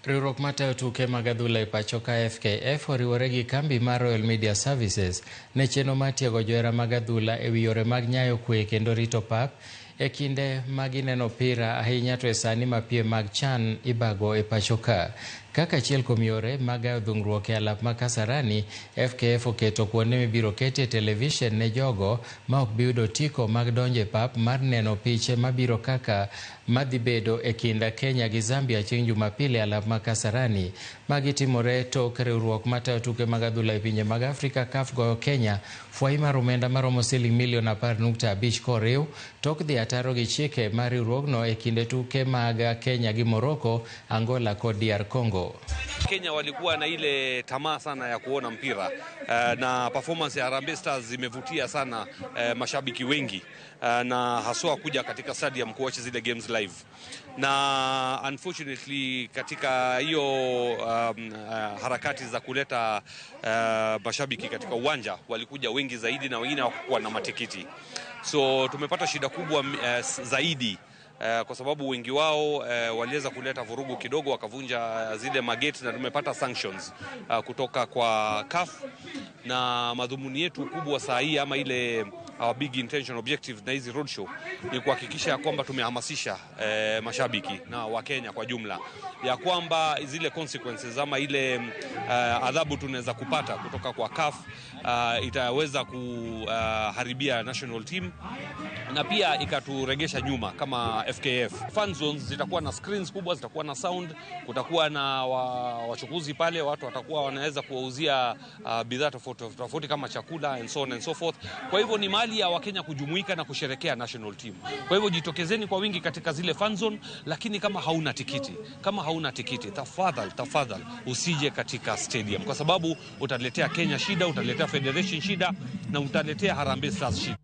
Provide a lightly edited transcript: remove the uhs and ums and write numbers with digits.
Riwruok matayo tuke mag adhula e pacho ka FKF oriwore gi kambi mar Royal Media Services ne chenro mar tiego johera mag adhula e wi yore mag nyayo kwe kendo rito pap e kinde ma gineno opira ahinya to e sani ma piem mag CHAN ibago e pacho ka. Kaka achiel kuom yore mag gayo dhungruok e alap ma Kasarani, FKF oketo kuonde mibiro ketie televishen ne jogo ma ok bi yudo otiko mag donjo e pap mar neno piche mabiro kaka madhi bedo e kind Kenya gi Zambia chieng' Jumapil e alap ma Kasarani. Magi timore tok riwruok matayo tuke mag adhula e pinje mag Afrika CAF goyo Kenya fwai mar omenda maromo siling milion 10.5 koriw tok dhi ataro gi chike mar riwruogno e kinde tuke mag Kenya gi Morocco, Angola kod DR Congo. Kenya walikuwa na ile tamaa sana ya kuona mpira na performance ya Harambee Stars imevutia sana mashabiki wengi na haswa kuja katika stadium kuwatch zile games live, na unfortunately katika hiyo harakati za kuleta mashabiki katika uwanja walikuja wengi zaidi na wengine hawakuwa na matikiti, so tumepata shida kubwa zaidi kwa sababu wengi wao waliweza kuleta vurugu kidogo, wakavunja zile mageti na tumepata sanctions kutoka kwa CAF. Na madhumuni yetu kubwa saa hii ama ile our big intention objective na hizi roadshow ni kuhakikisha ya kwamba tumehamasisha mashabiki na Wakenya kwa jumla ya kwamba zile consequences ama ile adhabu tunaweza kupata kutoka kwa CAF itaweza kuharibia national team na pia ikaturegesha nyuma kama FKF. Fan zones zitakuwa na screens kubwa, zitakuwa na sound, kutakuwa na wachukuzi pale, watu watakuwa wanaweza kuwauzia bidhaa tofauti tofauti kama chakula and so on and so forth. Kwa hivyo ni mali ya Wakenya kujumuika na kusherekea national team. Kwa hivyo jitokezeni kwa wingi katika zile fan zone, lakini kama hauna tikiti, tafadhali tafadhali usije katika stadium, kwa sababu utaletea Kenya shida, utaletea federation shida na utaletea Harambee Stars shida.